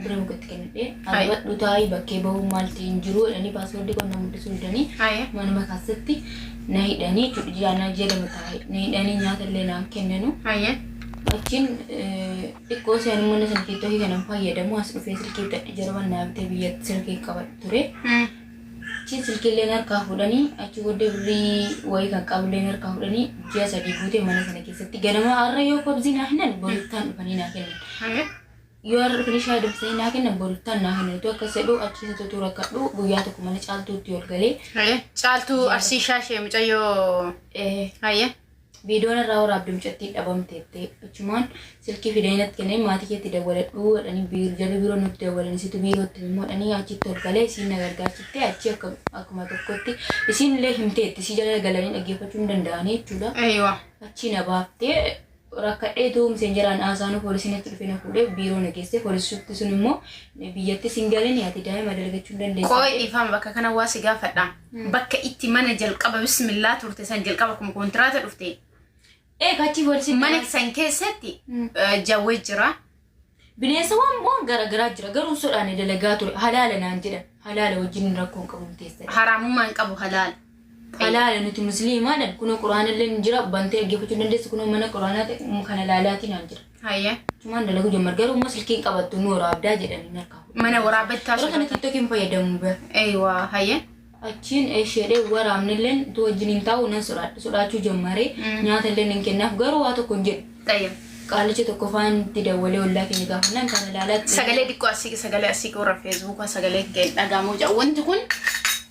Bira mukatti kennadhee argadhu taa'ii bakkee bahuu maalti hin jiru jedhanii paaspoortii qonna mul'isuu didanii manuma keessatti na hidhanii jechuudha. Ji'a na ji'a 2 taa'e na hidhanii nyaata illee naan kennanu. Achiin xiqqoo seen mana sana keessatti kanan fayyadamu as dhufee silkii bitadhe jarman naa bitee biyyatti silkii qabadhu ture. Achiin silkii illee harkaa fuudhanii achi booddee birrii wayii kan qabu illee harkaa fuudhanii ji'a 3 guutee mana sana keessatti ganama har'a yoo kobzii naa kennan boruttaan dhufanii naa kennan. Yoo har'a dhufanii shaayii danfisanii naa kennan boruttaan naa kennan. Utuu akkas jedhu achi isa utuu rakkadhu guyyaa tokko mana caaltuutti ol galee. Caaltuu Arsii Shaashee mucayyoo. Hayyee. Viidiyoon irraa waraabde mucattiin dhabamteette achumaan silkii fidanii natti kennanii maatii keetti dawwaladhu jedhanii biiroo jarri biiroo nutti dawwalan isitu biirootti immoo jedhanii achitti ol galee isiin na gargaarchitte achi akka akkuma tokkotti isiin illee himteetti isii jala galanii dhaggeeffachuu hin danda'anii jechuudha. Eeywa. Achi na baaftee rakkadheetu miseenjaraan haasaanuu poolisiin natti dhufee na fuudhee biiroo na geesse poolisitti sun immoo biyyatti siin galanii ati daa'ima dalagachuu hin dandeessu. Qooyi dhiifama bakka kana waa si gaafadha. Bakka itti mana jalqaba bismillaa turte san jalqaba akkuma kontiraata dhufte. Ee kachi poolisiin Mana san keessatti jawwee jira. Bineensa waan waan garaagaraa jira garuu sodaane dalagaa ture halaala naan jedhan halaala wajjin rakkoo hin qabu teessan. Haraamummaa hin qabu halaala. Halaala nuti musliimaadhaan kunoo quraanallee ni jira bantee dhaggeeffachuu dandeessu kunoo mana quraanaa ta'e kana laalaatii naan jira. Hayyee. Achumaan dalaguu jammar garuu immoo silkiin qabattu nu waraabdaa jedhanii narkaa. Mana waraabbattaa Yeroo kana tiktokiin fayyadamu bara. Eeywa hayyee. Achiin isheedhee waraabnilleen utuu wajjin hin taa'u nan sodaadha. Sodaachuu jammaree nyaata illee nan kennaaf garuu waa tokko hin jedhu. Xayyib. Qaalicha tokko faan itti dawwalee ollaa keenya gaafannaan kana laalaatti. Sagalee xiqqoo asii sagalee asii warra feesbuukaa sagalee kee dhagaamuu jira. Wanti kun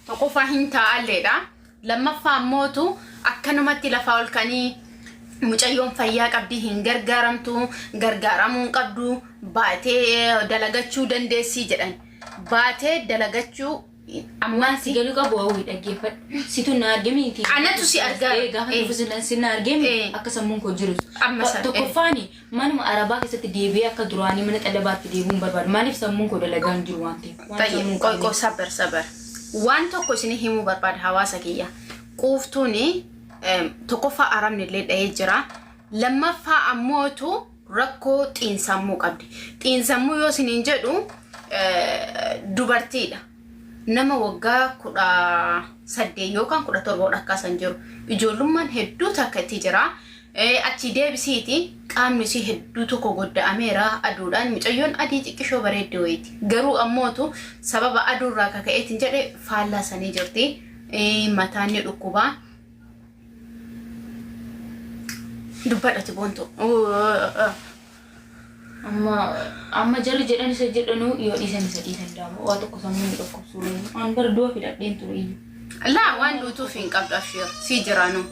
tokkoffaa hin taa'alleedha. Lammaffaa ammootu akkanumatti lafaa ol kanii mucayyoon fayyaa qabdi hin gargaaramtu gargaaramuu hin qabdu baatee dalagachuu dandeessii jedhan. Baatee dalagachuu Waan si ammatti galuu qabu hawwi dhaggeeffadhu. Situ na arge miti. Anatu si argaa. Gaafa dhufu si na arge miti akka sammuun koo jiru. Amma san. Tokkoffaani manuma arabaa keessatti deebi'ee akka duraanii mana xalabaatti deebi'uu hin barbaadu. Maaliif sammuun koo dalagaa hin jiru waan ta'eef. Waan Tayyib, sammuu hin qoy qoy qabneef. sabar sabar. Waan tokko isin himuu barbaada hawaasa kiyya. Quuftuun tokkoffaa arabni illee dhahee jira. Lammaffaa ammootu rakkoo xiinsammuu qabdi. Xiinsammuu yoo isiniin jedhu dubartiidha. Nama waggaa 18 yookaan 17 walakkaa san jiru. Ijoollummaan hedduu takka itti jira. Achii deebisiiti qaamni isii hedduu tokko godda'ameera aduudhaan mucayyoon adii xiqqishoo bareeddi wayiiti. Garuu ammootu sababa aduurraa kaka'eetiin jedhe faallaa sanii jirti. Mataan ni dhukkuba. Dubbadhati boontu. Amma amma jarri jedhan isa jedhanuu yoo dhiisan isa dhiisan daama waa tokko sammuu nu dhukkubsuu an bara du'a fidhadheen ture iyyuu. Laa waan duutuuf hin qabdu abshiir sii jiraanu.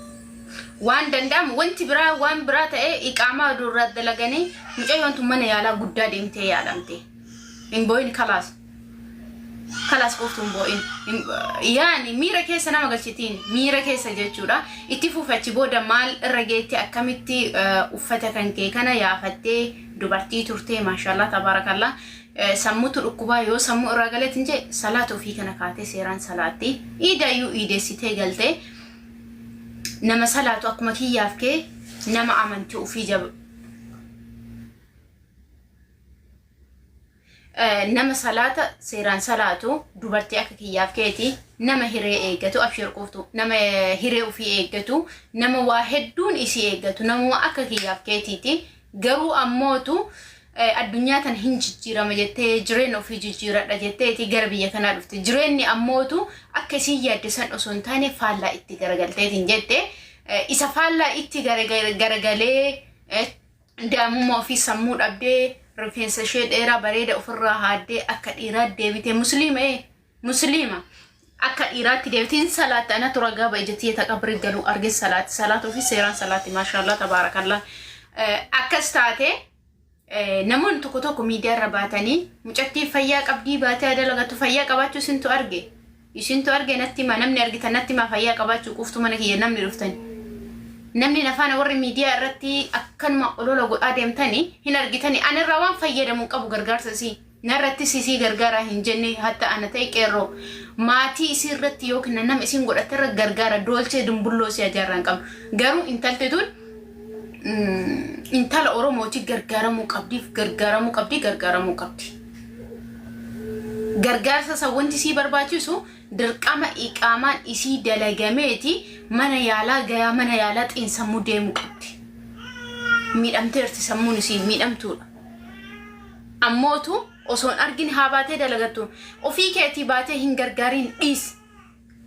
Waan danda'amu wanti biraa waan biraa ta'ee iqaamaa oduu irraa dalaganii mucayyoon tun mana yaalaa guddaa deemtee yaalamte. Hin boo'in kalaas. Kalaas qoftu hin boo'in. Yaani miira keessa nama galchitiin miira keessa jechuudha. Itti fufi achi booda maal irra geette akkamitti uffata kan kee kana yaafattee dubartii turtee maashaallah tabaarakallah. Sammuutu dhukkubaa yoo sammuu irraa galeetiin jee salaata ofii kana kaatee seeraan salaatti. Iidayyuu iideessitee galtee nama salaatu akkuma kiyyaaf kee nama amantii ofii jab Nama salaata seeraan salaatu dubartii akka kiyyaaf keeti nama hiree eeggatu abshir quftu nama hiree ofii eeggatu nama waa hedduun isii eeggatu nama akka kiyyaaf keetiiti garuu ammootu addunyaa tan hin jijjiirama jettee jireenya ofii jijjiiradha jetteeti gara biyya kanaa dhufte jireenyi ammootu akka isiin yaadde san osoo hin taane faallaa itti garagalteetiin jette isa faallaa itti garagalee daa'imummaa ofii sammuu dhabdee rifeensa ishee dheeraa bareeda ofirraa haaddee akka dhiiraatti deebitee musliima ee musliima akka dhiiraatti deebitee hin salaatte anatu ragaa ba'a ija tiyya taqabrii galuu arge salaatti salaata ofii seeraan salaatti maashaallah tabaarakallah akkas taate namoonni tokko tokko miidiyaa irra baatanii mucattiin fayyaa qabdii baatee dalagattu fayyaa qabaachuu isintu arge Isintu arge natti himaa namni argitan natti himaa fayyaa qabaachuu quuftuu mana kiyya namni dhuftani. Namni nafaana warri miidiyaa irratti akkanuma olola godhaa deemtani hin argitani ani irraa waan fayyadamu hin qabu gargaarsa isii narrattis isii gargaaraa hin jenne hatta ana ta'e qeerroo maatii isii irratti yookiin nama isiin godhatte irra gargaara doolchee dumbulloo isii ajaarraa hin qabdu garuu intalti tun intala Oromooti gargaaramuu qabdiif gargaaramuu qabdi gargaaramuu qabdi. Gargaarsa san wanti sii barbaachisu dirqama iqaamaan isii dalagameeti mana yaalaa gayaa mana yaalaa xiinsammuu deemuu qabdi. Miidhamteerti sammuun isii miidhamtuudha. Ammootu osoo hin argin haa baatee dalagattu. Ofii keetii baatee hin gargaariin dhiisi.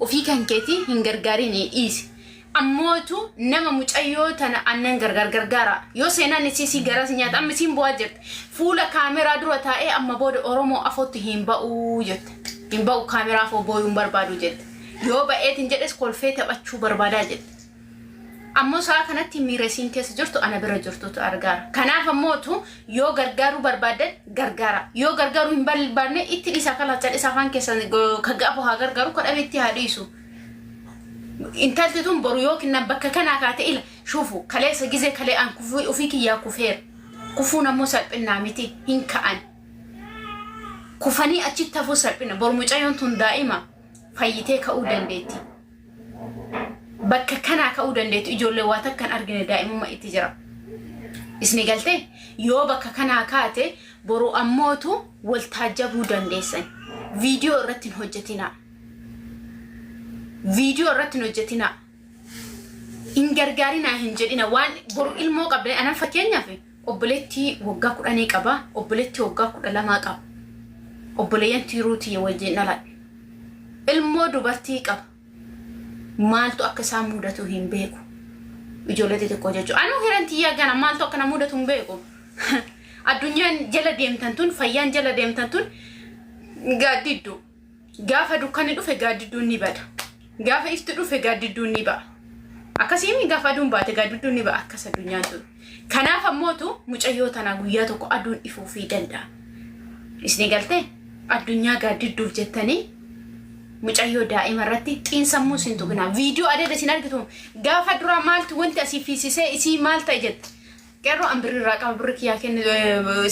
Ofii kan keetii hin gargaariin dhiisi. Ammootu nama mucayyoo tana annan gargaar gargaara. Yoo seenaan isii sii garaa si nyaata amma isiin bu'aa jirti. Fuula kaameraa dura taa'ee amma booda Oromoo afootti hin ba'uu jette. Hin ba'u kaameraa afoo booyuu hin barbaadu jette. Yoo ba'eetiin jedhes kolfee taphachuu barbaadaa jette. Ammoo sa'a kanatti miira isiin keessa jirtu ana bira jirtutu argaara. Kanaaf ammootu yoo gargaaruu barbaaddan gargaara. Yoo gargaaruu hin barbaadne itti dhiisaa kalaa callisaa afaan keessan ka gaafa haa gargaaru ka dhabe itti haa dhiisu. Intalti tun boru yoo kennan bakka kanaa kaate ila shuufu kaleessa gizee kalee an kufuu ofii kiyyaa kufeera. Kufuun ammoo salphinnaa miti hin ka'an. Kufanii achitti hafuu salphina. Boru mucayyoon tun daa'ima fayyitee ka'uu dandeetti. Bakka kanaa ka'uu dandeettu ijoollee waa takka hin argine daa'imummaa itti jira. Isni galtee yoo bakka kanaa kaate boru ammootu wal taajjabuu dandeessan. Viidiyoo irratti hin hojjetinaa. Viidiyoo irratti hin hojjetinaa. Hin gargaarinaa hin jedhina waan boru ilmoo qabdan anan fakkeenyaaf obboleettii waggaa 10 qaba obboleettii waggaa 12 qaba. Obboleeyyan tiiruu tiyya wajjin dhaladhe. Ilmoo dubartii qaba. Maaltu akka isaan mudatu hin beeku. Ijoollee xixiqqoo jechuudha. Anuu hiran tiyyaa gana maaltu akka na mudatu hin beeku. Addunyaan jala deemtan tun fayyaan jala deemtan tun gaaddiddu. Gaafa dukkanni dhufe gaaddidduun ni bada. Gaafa ifti dhufe gaaddidduun ni ba'a. Akkasiin gaafa aduun baate gaaddidduun ni ba'a akkas addunyaan tun. Kanaaf ammootu mucayyoo tanaa guyyaa tokko aduun ifuufii danda'a. Isin galtee addunyaa gaaddidduuf jettanii mucayyoo daa'ima irratti xiinsammuu isin tuqinaa. Viidiyoo adada isin argitu gaafa duraa maaltu wanti asii fiisisee isii maal ta'e jette. Qeerroo an birri irraa qaba birri kiyyaa kenni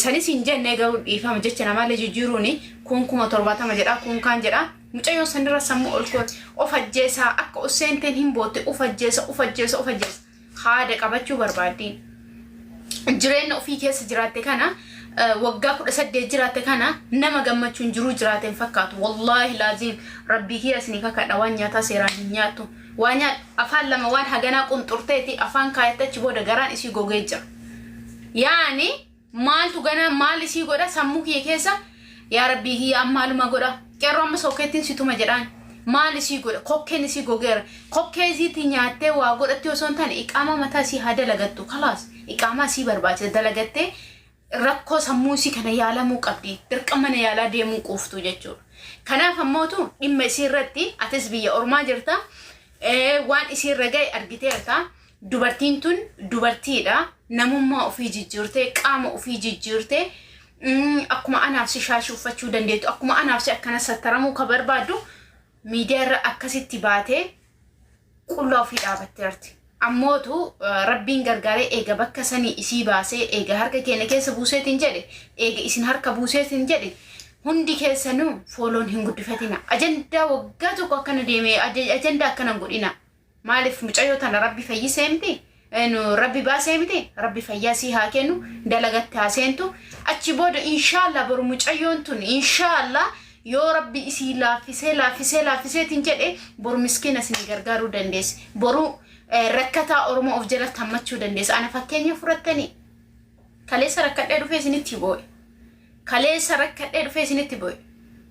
sanis hin jenne garuu dhiifama jecha namaallee jijjiiruuni kun 70,000 jedha kun kaan jedha mucayyoon sanirra sammuu ol koo of ajjeesaa akka of seenteen hin bootte of ajjeesa of ajjeesa of ajjeesa haada qabachuu barbaaddi. Jireenya ofii keessa jiraatte kana waggaa 18 jiraatte kana nama gammachuun jiruu jiraate hin fakkaatu. Wallaahi laaziim rabbii kiyya isinii kakadha waan nyaataa seeraan hin nyaattu. Waa nyaadhu. Afaan lama waan haganaa qunxurteeti afaan kaayatte achi booda garaan isii gogee jira. Yaani maaltu ganaa maal isii godha sammuu kiyya keessa yaa rabbii kiyya amma maaluma godha qeerroo amma sokkeettiin si tuma jedhaan maal isii godha kokkeen isii gogeera kokkee isiitti nyaattee waa godhatti osoo hin taane iqaamaa mataa isii haa dalagattu kalaas iqaamaa isii barbaachisa dalagattee rakkoo sammuu isii kana yaalamuu qabdi. Dirqama mana yaalaa deemuu quuftu jechuudha. Kanaaf ammootu dhimma isii irratti atis biyya ormaa jirta. Waan isii irra ga'e argiteerta. Dubartiin tun dubartiidha. Namummaa ofii jijjiirtee qaama ofii jijjiirtee akkuma anaaf si shaashii uffachuu dandeettu akkuma anaaf si akkana sattaramuu ka barbaaddu miidiyaa irra akkasitti baatee qullaa ofii dhaabatteerti. Ammootu Rabbiin gargaaree eega bakka sanii isii baasee eega harka keenya keessa buuseetiin jedhe eega isin harka buuseetiin jedhe hundi keessanuu fooloon hin guddifatina. Ajandaa waggaa tokko akkana deemee ajandaa akkana hin godhina. Maaliif mucayyoo tana Rabbi fayyisee miti? Rabbi baasee miti? Rabbi fayyaa sii haa kennu dalagatti haa seentu. Achi booda inshaallah boru mucayyoon tun inshaallah Yoo Rabbi isii laaffisee laaffisee laaffiseetiin jedhe boru miskiina isinii gargaaruu dandeessi. Boru rakkataa Oromoo of jalatti hammachuu dandeessi. Ana fakkeenya fudhattanii kaleessa rakkadhee dhufee isinitti boo'e. Kaleessa rakkadhee dhufee isinitti boo'e.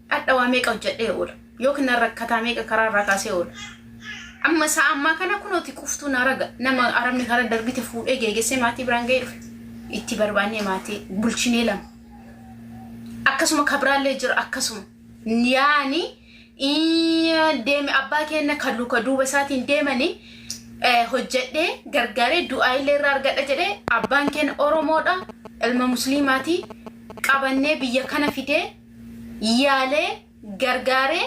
Dhadha waa meeqa hojjedhee oola. Yookiin nan rakkataa meeqa karaa irraa kaasee oola. Amma sa'a ammaa kana kunooti quftuu na raga. Nama arabni karaa darbite fuudhee geegessee maatii biraan ga'ee dhufe. Itti barbaannee maatii bulchinee lama. Akkasuma kabiraallee jira akkasuma. Yaani deeme abbaa keenna kan luka duuba isaatiin deemanii hojjedhee gargaaree du'aa illee irraa argadha jedhee abbaan keenya Oromoodha ilma musliimaati qabannee biyya kana fidee yaalee gargaaree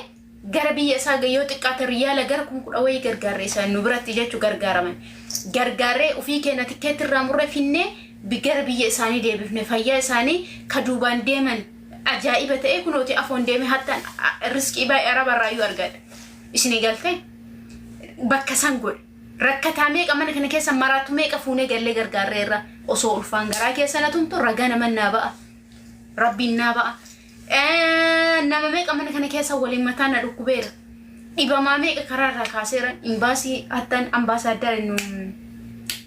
gara biyya isaa yoo xiqqaate riyaala gara 10,000 wayii gargaarre isaan nu biratti jechuu gargaaraman gargaarree ofii keenya tikkeetti irraa murree finnee gara biyya isaanii deebifne fayyaa isaanii ka duubaan deeman ajaa'iba ta'ee kunooti afoon deeme hattaan riskii baay'ee araba irraayyuu argadha isinii galtee bakka san godhe rakkataa meeqa mana kana keessa maraatu meeqa fuunee gallee gargaarreerra osoo ulfaan garaa keessa na tumtu ragaa naman naa ba'a rabbiin naa ba'a. Nama meeqa mana kana keessa waliin mataa na dhukkubeera. Dhibamaa meeqa karaa irraa kaaseera. Imbaasii hattaan ambaasaaddar nu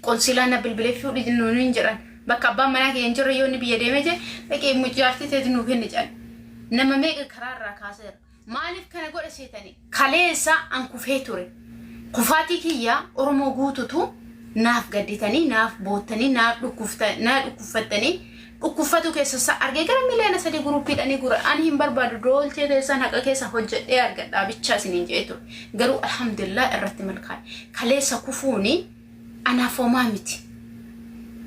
qonsilaa na bilbilee fuudhi nuun hin jedhan. Bakka abbaan manaa kiyya hin jirre yoo inni biyya deemee jee dhaqee jaartii teeti nuu kenni jedhan. Nama meeqa karaa irraa kaaseera. Maaliif kana godha seetanii? Kaleessa an kufee ture. Kufaatii kiyya Oromoo guututu naaf gadditanii, naaf boottanii, naaf dhukkuffattanii, dhukkuffatu keessa isaa argee gara miliyoona 3 guruuppiidhanii gura. Ani hin barbaadu doolchee keessan haqa keessa hojjedhee argadhaa bichaa isiniin jedhee ture. Garuu alhamdulillah irratti milkaa'e. Kaleessa kufuuni anaaf homaa miti.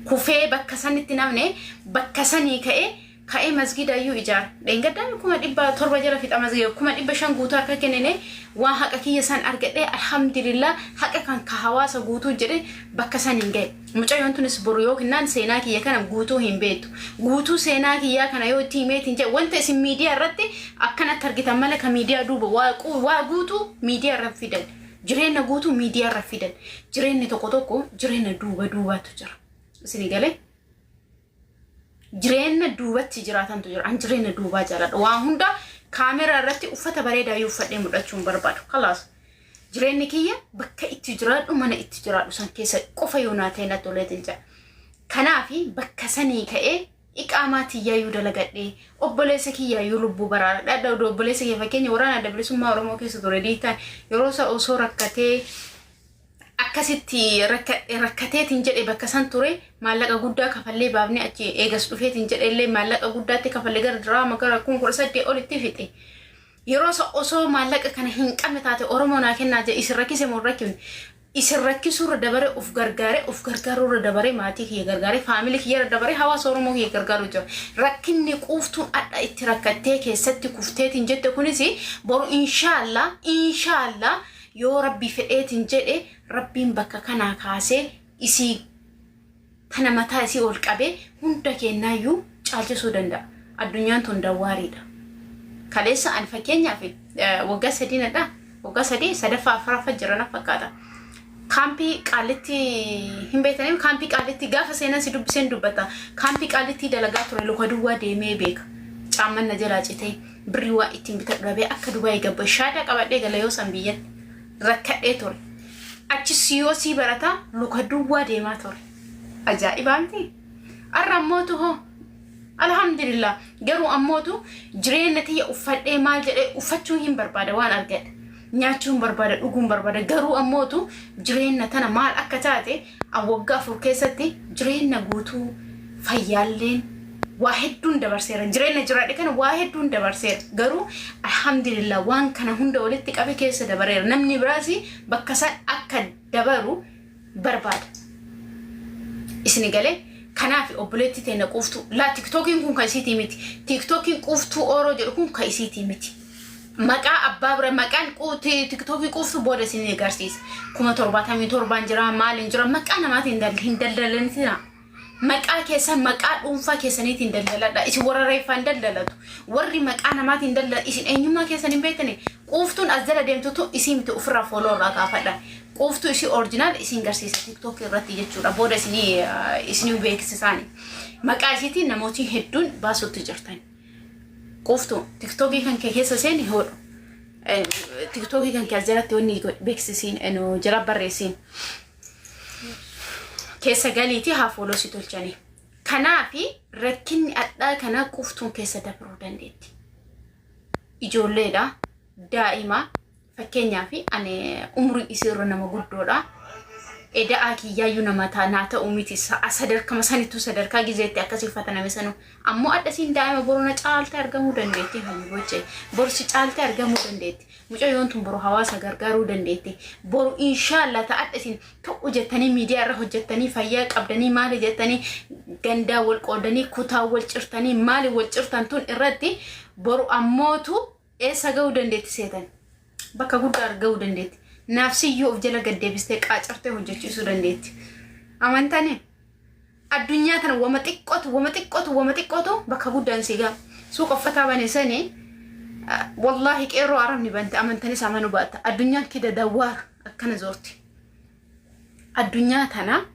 Kufee bakka sanitti namne bakka sanii ka'ee Ka'ee masgiida iyyuu ijaara. Dheengaddaan 700,000 jala fixa masgiida 500,000 guutuu harka kennine waan haqa kiyya san argadhe alhamdulillah haqa kan ka hawaasa guutuu jedhe bakka san hin gahe. Mucayyoon tunis boru yoo kennaan seenaa kiyya kana guutuu hin beektu. Guutuu seenaa kiyyaa kana yoo itti himeetiin jedhe wanta isin miidiyaa irratti akkanatti argitan malee ka miidiyaa duuba waa guutuu miidiyaa irra fidan. Jireenya guutuu miidiyaa irra fidan. Jireenyi tokko tokko jireenya duuba duubaatu jira. Isinii galee? Jireenya duubatti jiraatantu jira. An jireenya duubaa jaaladha. Waa hunda kaameraa irratti uffata bareedaa yoo uffadhee mul'achuu hin barbaadu. Kalaas. Jireenyi kiyya bakka itti jiraadhu mana itti jiraadhu san keessa qofa yoo naa ta'e natti toleetiin jira. Kanaafi bakka sanii ka'ee iqaamaa tiyyaayyuu dalagadhee obboleessa kiyyaayyuu lubbuu baraara. Dhadha obboleessa kiyya fakkeenya waraana adda bilisummaa Oromoo keessa ture diitaan yeroo isa osoo rakkatee akkasitti rakkateetiin jedhe bakka san ture maallaqa guddaa kafallee baafnee achi eegas dhufeetiin jedhe illee maallaqa guddaatti kafallee gara diraama gara 18,000 olitti fixe. Yeroo isa osoo maallaqa kana hin qabne taate Oromoo naa kennaa jedhe isin rakkise moo hin rakkifne? Isin rakkisuurra dabare of gargaaree of gargaaruurra dabaree maatii kiyya gargaaree faamilii kiyyarra dabaree hawaasa Oromoo kiyya gargaaruu jira. Rakkinni quuftuun adha itti rakkattee keessatti kufteetiin jette kunis boru inshaallah inshaallah Yoo Rabbi fedheetiin jedhe Rabbiin bakka kanaa kaasee isii tana mataa isii ol qabee hunda keennaayyuu caalchisuu danda'a. Addunyaan tun dawwaariidha. Kaleessa ani fakkeenyaaf waggaa sadii nadha. Waggaa sadii sadaffaa afuraffaa jira na fakkaata. Kaampii Qaallitti hin beektanii kaampii Qaallitti gaafa seenan si dubbiseen dubbata. Kaampii Qaallittii dalagaa ture luka duwwaa deemee beeka. Caamman na jalaa citee birrii waa ittiin bitadhu dhabee akka Dubaayii gabba shaadaa qabadhee gala yoo san biyyatti rakkadhee ture. Achi siyoosii barataa luka duwwaa deemaa ture. Ajaa'ibaa miti? Har'a ammootu hoo Alhamdulillah garuu ammootu jireenya tiyya uffadhee maal jedhee uffachuu hin barbaada waan argadhe. Nyaachuu hin barbaada dhuguu hin barbaada garuu ammootu jireenya tana maal akka taate waggaa 4 keessatti jireenya guutuu fayyaalleen waa hedduun dabarseera. Jireenya jiraadhe kana waa hedduun dabarseera. Garuu alhamdulillah waan kana hunda walitti qabe keessa dabareera. Namni biraas bakka san akka dabaru barbaada. Isini galee kanaaf obboleettii teenna quuftuu laa tiktookiin kun kan isiitii miti. Tiktookiin quuftuu ooroo jedhu kun kan isiitii miti. Maqaa abbaa bira maqaan tiktookii quuftuu booda isin agarsiisa. 77,000 jira maaliin jira maqaa namaatiin hin daldalatina. Maqaa keessan maqaa dhuunfaa keessaniitiin daldaladha. Isin warra reeffaan daldalatu. Warri maqaa namaatiin daldala isin eenyummaa keessan hin beektani. Quuftuun as jala deemtutu isii miti ofirraa follow irraa kaafadha. Quuftuu isii original isin garsiisa TikTok irratti jechuudha. Booda isinii isinii beeksisaani. Maqaa isiitiin namooti hedduun baasutti jirtan. Quuftuu TikTokii kan kee keessa seeni hodhu. TikTokii kan kee as jalatti wanni beeksisiin jala barreessiin. Keessa galiitii haa follow si tolchanii. Kanaafi rakkinni adhaa kana quftuun keessa dabruu dandeetti. Ijoolleedha, daa'ima, fakkeenyaaf ani umurii isii irra nama guddoodha. Eda'aa kiyyaayyuu nama naa ta'u miti sadarkama sanittuu sadarkaa gizeetti akkasii uffataname sanuu. Ammoo adha isiin daa'ima boru na caaltee argamuu dandeetti habiboche. Boru si caaltee argamuu dandeetti. Mucayyoon tun boru hawaasa gargaaruu dandeetti. Boru inshaallah ta'adha isin ta'u jettanii miidiyaa irra hojjettanii fayyaa qabdanii maali jettanii gandaa wal qoodanii kutaa wal cirtanii maali wal cirtan tun irratti boru ammootu eessa ga'uu dandeetti seetan. Bakka guddaa ga'uu dandeetti. Naafsiyyuu of jala gad deebistee qaacartee hojjechiisuu dandeetti. Amantanii? Addunyaa tana wama xiqqootu wama xiqqootu wama xiqqootu bakka guddaan si ga'a. Suuqa uffataa bane sani wallaahi qeerroo arabni bante amantanis amanuu baatta. Addunyaan kida dawwaara akkana zoorti. Addunyaa tana